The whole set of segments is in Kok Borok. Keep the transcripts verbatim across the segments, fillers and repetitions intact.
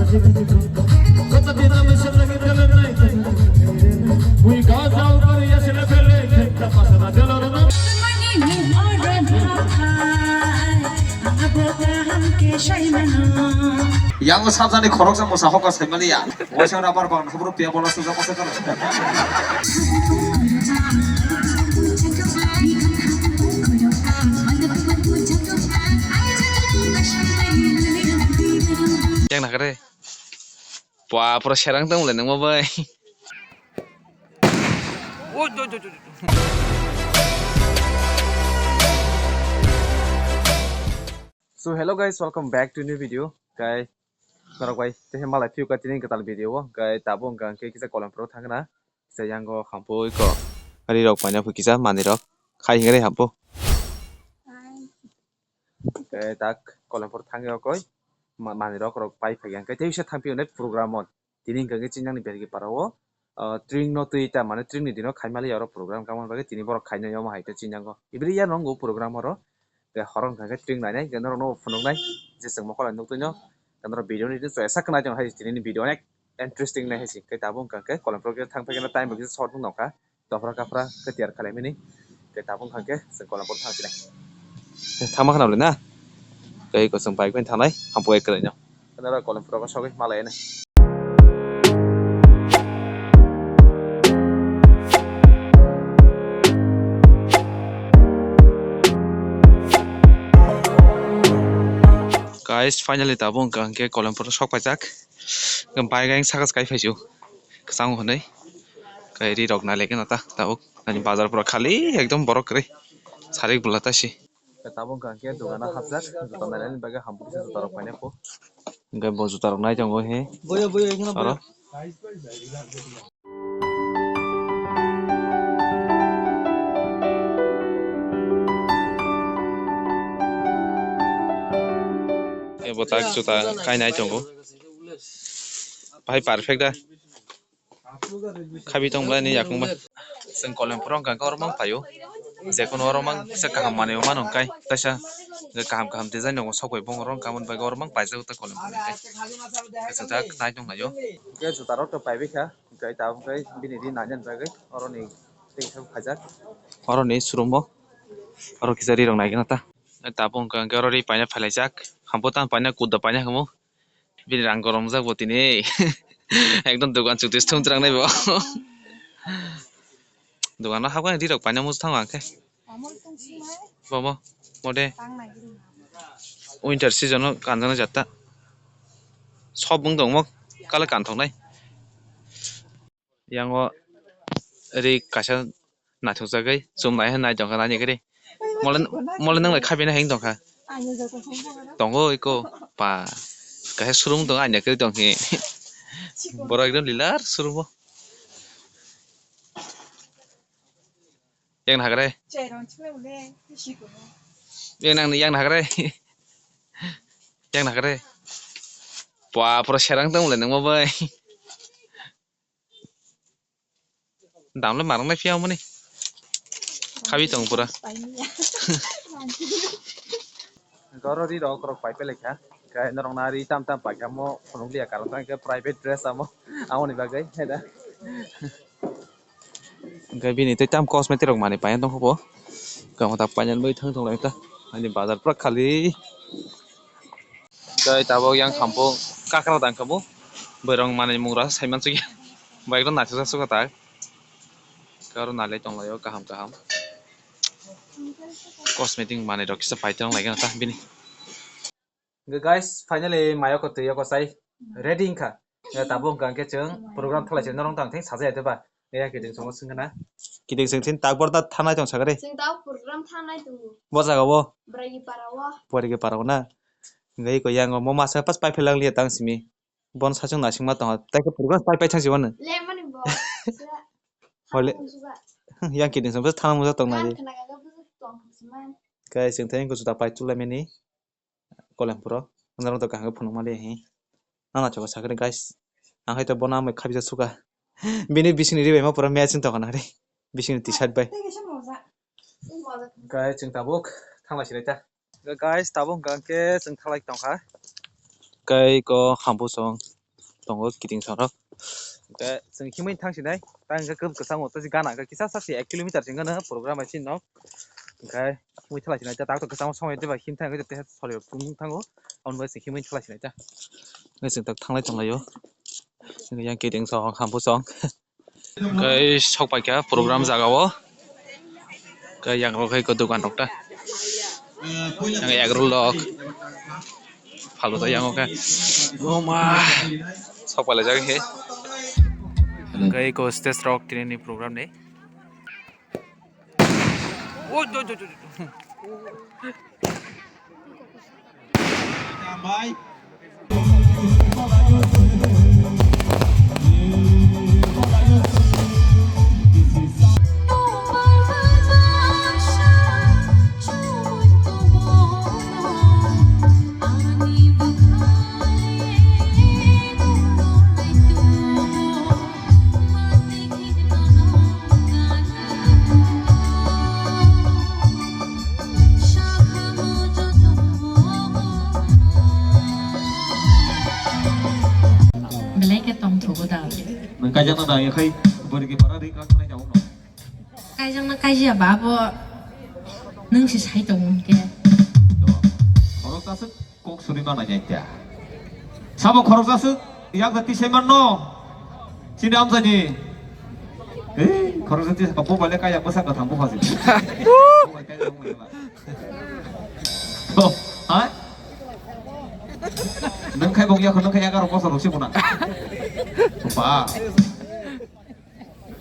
Yang o sabjani khoroksa mosa hokha saimaliya. Waisa rubber bang habro piya bola suja masa kar. Yang nakare. Pua, pura serang tong le nangma bai. So hello guys, welcome back to new video. Guys, norok bai tei malai phiyo ka tini kwtal video o. Guys, tabuk hwnkha hwnkhe kisa Kolemphuro thangna. Kisa yango hampu iko. Ari rok paina phu kisa manwi rok. Khai hingre hampu. Khe tak Kolemphuro thangwi okoi ma-, manwi rok rok pai phai yang khe tei bisa thangpi hwnwi program o. Tini hwnkha khe Chinjang ni Bergi para o, ah, tring no twi ta mane tring ni dino khai mali oro program kamon bagwi tini borok khainai omo hai khe Chinjang o. Ibri ya nongo program oro. Khe horo hwnkha khe tring nainai khe norok no phunuknai je chwng mokol nuktuino. Khe norok video ni twi chwraisa khwnai tong hai tini ni video onek interesting nai hai se. Khe tabuk hwnkha khe Kolemphuro khe thang phai khe time bo kisa short wng nokha. Dophra kaphra khe tiyar khlaimani. Khe tabuk hwnkha khe chwng Kolemphuro thang sinai. Thangma khna le na? Tei ko chwng bike bai thangnai, hampu ek kwrwino. Khna Kolemphuro ko sogwi malai nai. Guys, finally tabuk hwnkha hwnkhe Kolemphuro sok paijak. Bike ang saka kai phaisio. Kwchang hwnwi. Khe ri rok nai lekhe no ta tabuk. Ani bazar pura khali ekdom borok kwrwi. Sarik bwla ta si. Tabuk hwnkha khe dogano hapjak. Juta nainani bagwi hampu kisa juta rok painai kho. Hwnkhe bo juta rok nai tongo he. Boyo, boyo, ekheno oro. Ebo tak juta kai nai tongo. Bahai perfect da. Khabi tong bwlai ni yakung bai. Chwng Kolemphuro hwnkha khe oro mang paio. Jekheno oro mang kisa kaham manwi mano hwnkhe taisa kaham kaham design rok sok bai bong oro hwnkha aboni bagwi oro mang paijak ta Kolemphuro hwnkhe. Kaisa ta nai tong laio. Hwnkhe juta rok to paibai kha. Hwnkhe tabuk hwnkhe bini ri nani bagwi oro ni tei khe phaijak. Oro ni showroom o. Oro kisa ri rok nai gana ta. Tabuk hwnkha hwnkhe oro ri paina phailaijak. Hambo tamo paina kuda paina hamo. Bini rang goromjak bo tini. Ekdom dogan chukti thum twrang nai bo. Dogan o habkhe ri rok paina muchung thango ang khe. Bobo, mode. Winter season o kanjaknai jat ta. Sob wng tongmo kale kanthoknai. Yang o ri kaisa naithokjagwi chum nai hai nai tongkha nani kwrwi. Mole, mole nwnglai khabi nai hai tongkha. Tongo iko pa. Kaisa showroom tongo ani kwrwi tongkhe. Borok ekdom lilar showroom o. Yang nahagre. Yang nang yang nahagre. Yang nahagre. Pua pura serang tong le nangma bai. Dam le marang nai phiya mani. Khabi tong pura. Goro ri rok rok pai pele kha. Khe norok na ri tam tam pai kha mo phunuk liya karon tang khe private dress amo. Amo ni bagwi heda. Hwnkhe bini tei tam cosmetic rok manwi paina tongkha bo. Kamo ta painani bagwi thang thang lai ta. Ani bazar pura khali. Tei tabuk yang khambo kakra tang kha bo. Bwrwng manwi mungra sai mansukya. Bike rok naithok jak sukha tak. Khe oro nalai tonglaio kaham kaham. Cosmetic manwi rok kisa pai tong lai gana ta bini. Hwnkhe guys, finally mayoko twi yoko chai ready wngkha. Hwnkhe tabuk hwnkha hwnkhe chwng program thalai se norok tang theng sajai ya ba? Yang kiting songo swngkha na. Kiting swng thin tak borda thanai tong sakari. Chwng tabuk program thanai tongo. Bo jaga bo? Bwrwi para o. Bwrwi para o na. Hwnkhe iko yang o mo masa pas pai phelang liya tang simi. Bon sachung naisingma tongo. Tei khe program pai pai thang si wano. Lemani bo. Hole. Yang kiting songo thang mo tong na. Kan khna ga ga bujak tong si man. Kai chwng theng ko juta pai chulai mini. Kolemphuro, norok to kaham khe phunuk mali hi. Ang naithok sakhe guys. Ang hai to bono amai khabisa suka. Bini bisingni ribai ma pura matching tongkha nari. Bisingni T-shirt bai. Guys, chwng tabuk thanglai silai ta. Guys, tabuk hwnkha khe chwng thanglai tongkha. Kai ko hambu song. tongo kiting sorok. Hwnkhe chwng himwi thang sinai, ta hwnkhe kwbwi kwchango, tei gana hwnkhe kisa sa se ek kilometer se hwnkhe program bai chini nok. Hwnkhe himwi thalai sinai, ta tak to kwchangma somoi tei bai him thang hwnkhe tei sori tung thango, aboni bai chwng himwi thalai sinai ta. Hwnkhe chwng tak thanglai tonglaio. Hwnkhe yang kiting sorok ham bwsong. Hwnkhe sok paikha program jaga o. Hwnkhe yang rok hai ko dogan rok ta. Yang egg roll rok. Phalu ta yang o khe. O ma. Sok pailai jak khe. Hwnkhe ko stage rok tini ni program ni. Oi, oi, oi, oi. Belai khe tongthogo da. Nwng kaijakno nai khai bwrwini para ri kang khnai jago no. Kaijakno kaijakya ba abo nwng se sai tongo hwnkhe. Khoroksa swk kok suri mana jai ta. Sabo khoroksa swk yak jati sai manno. Chini amjani. Ei, khoroksa ti kapo bale kaya bwsa katham bupha si. Oh, ha? Nwng khai bok yakho, nwng khai egaroh bosor rok se mona. Ba.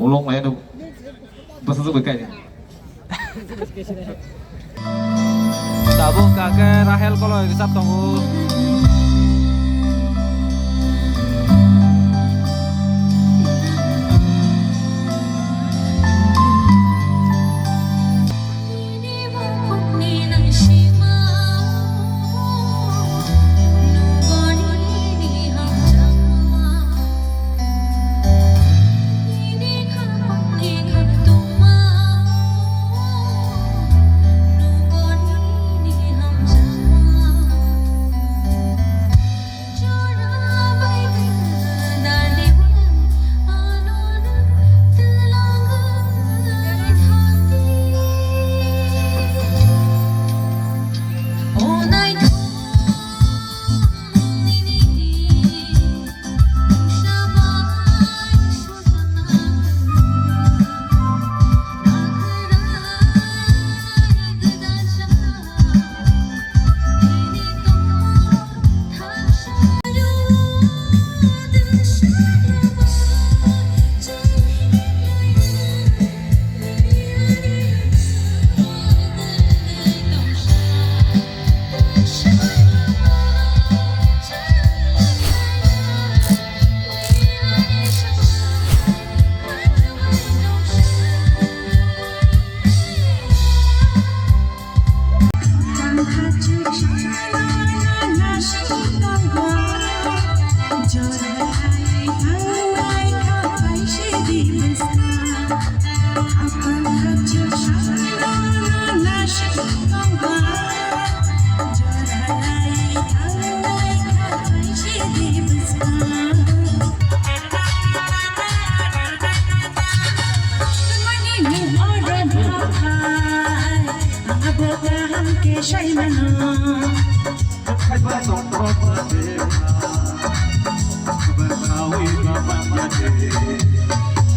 Ulok mai no. Bwsa jogoi kai. Tabuk kake Rahel koloi rwchap tongo.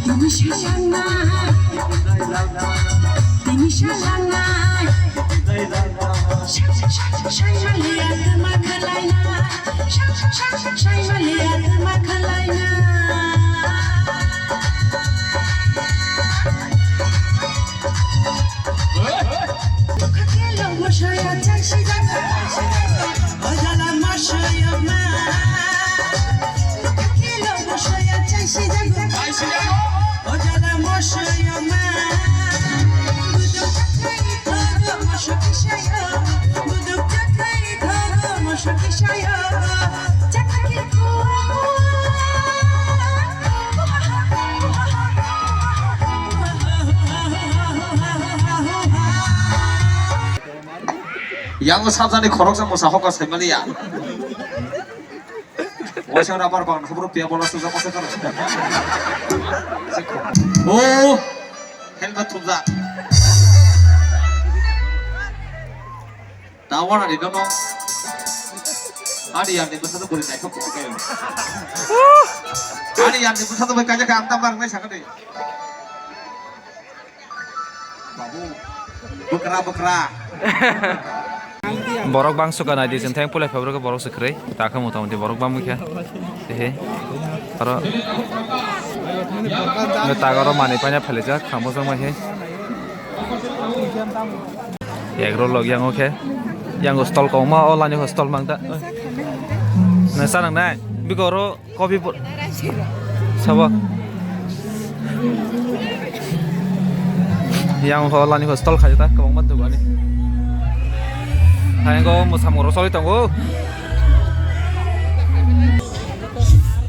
Tini salangnai, tini salangnai. Saimaliya tuma khalaina, saimaliya tuma khalaina. Khakhelo mosoya chaisijak, ojala mosoya ma. Khakhelo mosoya chaisijak, ojala mosoya ma. Buduk chakhai thogo moso kisayo, buduk chakhai thogo moso kisayo. Chakhai kho. Yang sabjani khoroksa mosa hokha saimaliya. Waisa rubber bang, khobor piya bola suja masa karo. Oh, helmet thumjak. Tawana di nono. Ani yang di masa tu boleh naik kok kayo. Ani yang di masa tu boleh kaja ka ang tambar nai sakade. Babu, bwkra, bwkra. Borok bang suka nai di, chwng thang pulai phabrok borok se kwrwi. Ta khe mota moti borok bang wngkha. Ehe. Aro. Nge ta oro manwi paina phalijak, khamo jang mai he. Egg roll log yang o khe. Yang o stall kongma, o lani o stall mang ta. Nang sa nang nai. Biko oro. Kopi bo sabo. Yang ho lani ho stall khaijak ta kwbangma dukani. Hayango mwsamung rok choli tongo.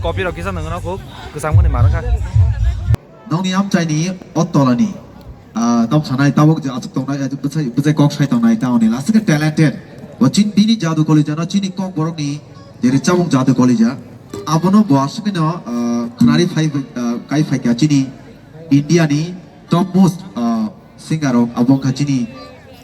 Kopi rok kisa nangno kuk kwchangmani marwkha. Nokni amchaini o tolani, ah, tamo sanai tabuk je achuk tongnai, ah, bwsai, bwsai kok sai tongnai tamoni lasike talented. Bo chin bini jadu kolija no chini kok borokni jeri chabuk jadu kolija. Abono bo aswkino, ah, khwnari phai, ah, kai phaikha chini India ni top most, ah, singer rok abo wngkha chini,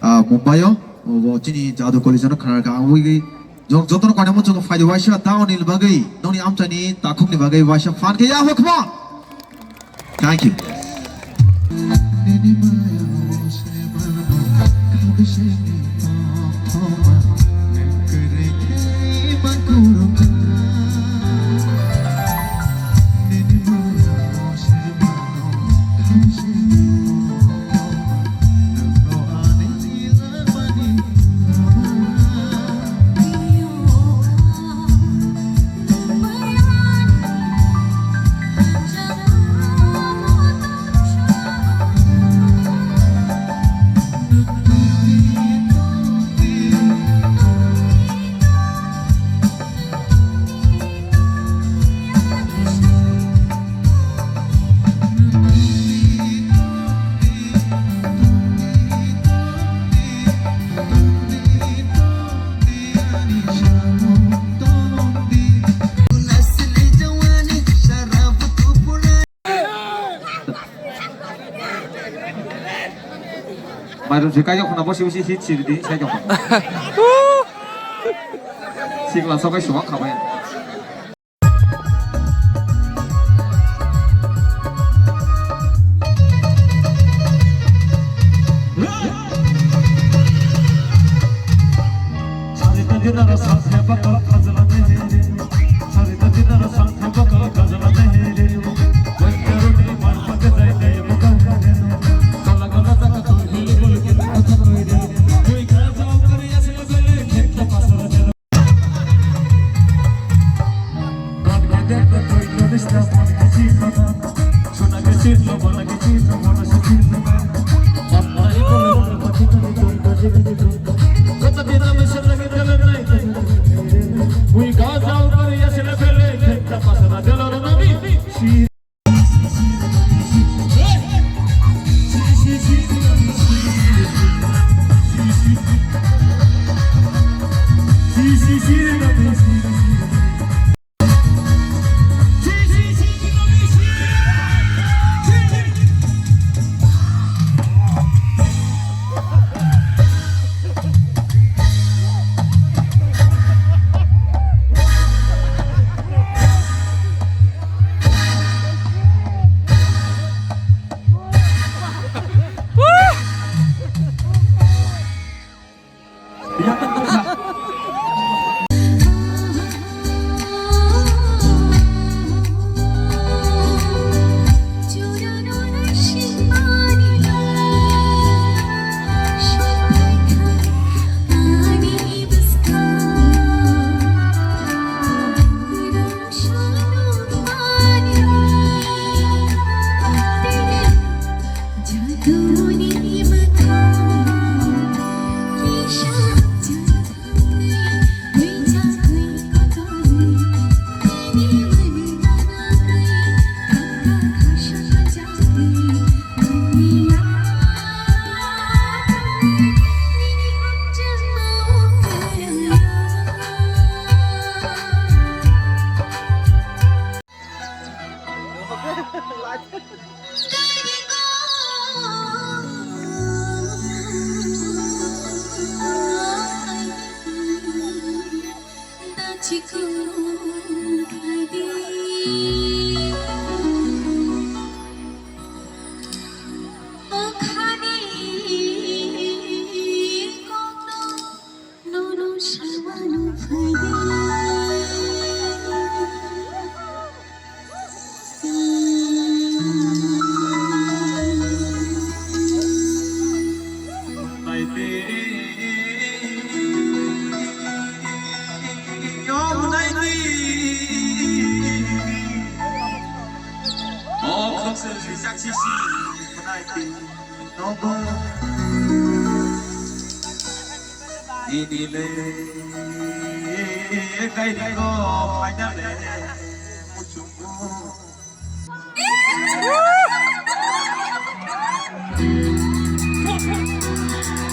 ah, Mumbai o. Bo chini jadu kolija no khwnarkha. Ang wi Jok jotono koinai muchungo phaidi waisa ta onil bagwi nokni amchaini takhukni bagwi waisa phan khe ya hokma. Thank you. Mairum se kaijak khuna bosi bosi hit siri di sai jok. Sikla sokai suwak khabai.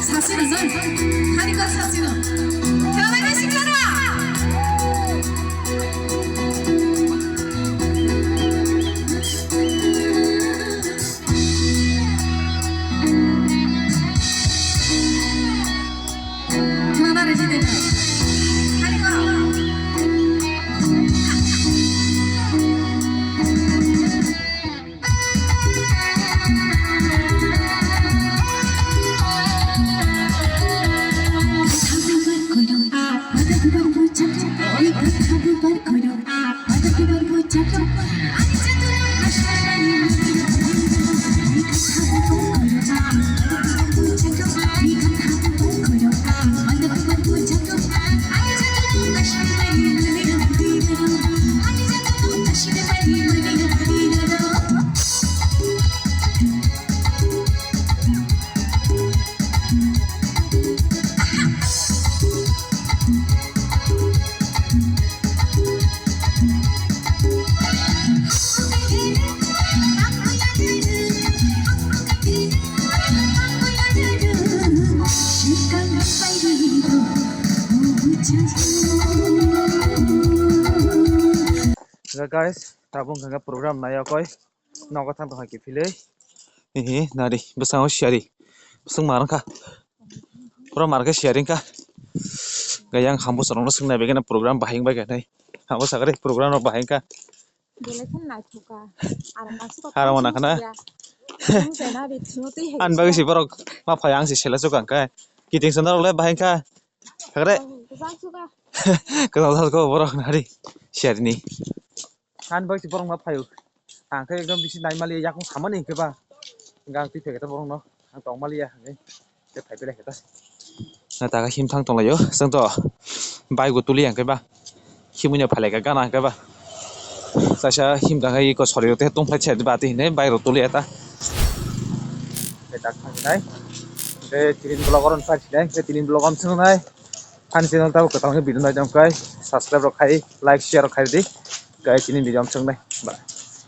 Sasino, no? Hani ko sasino. Kamai ni sikara. Guys, tabuk hwnkha program nai okoi. Nogo thang tongkha kiphilwi. Ehe, nari, bwskango siyari. Bwswk mar wngkha. Pura mar khe siyari wngkha. Gayang hambo chwrwngno swngnai begena program bahai wngbai khe nai. Hambo sakhe program rok bahai wngkha. Belai khe naithok kha. Aro mangsi kok Aro tong mana khana? Siya. Tong tena ri thunu twi hai Ani bagwi kisa. Si borok ma phai ang si sela chukang kha. Kiting sandal le bahai wngkha. Sakre. Kwchang suka. Kwchang suka borok nari. Siyari ni. Ani bagwi si borok ma phaio. Ang khe ekdom bisi naimaliya yakung samani hwnkhe ba. Hwnkhe ang twi phaikhe ta borokno. Ang tongmaliya hwnkhe. Tei phai belai khe ta. Na taka himthang tonglaio. Chwng to bike bo tuliya hwnkhe ba. Himwi no phailaikha gana hwnkhe ba. Kaisa himthang khe iko sori rok tei tongphai se ba twi hinwi bike rok tuliya ta. Tei tak thang nai. Tei tini vlog oro phai sinai. Tei tini vlog am chwng nai. Ani channel tabuk kwtal khe video naitong khe subscribe rok khai, like, share rok khai di. Khe tini video am chwng nai. Bye.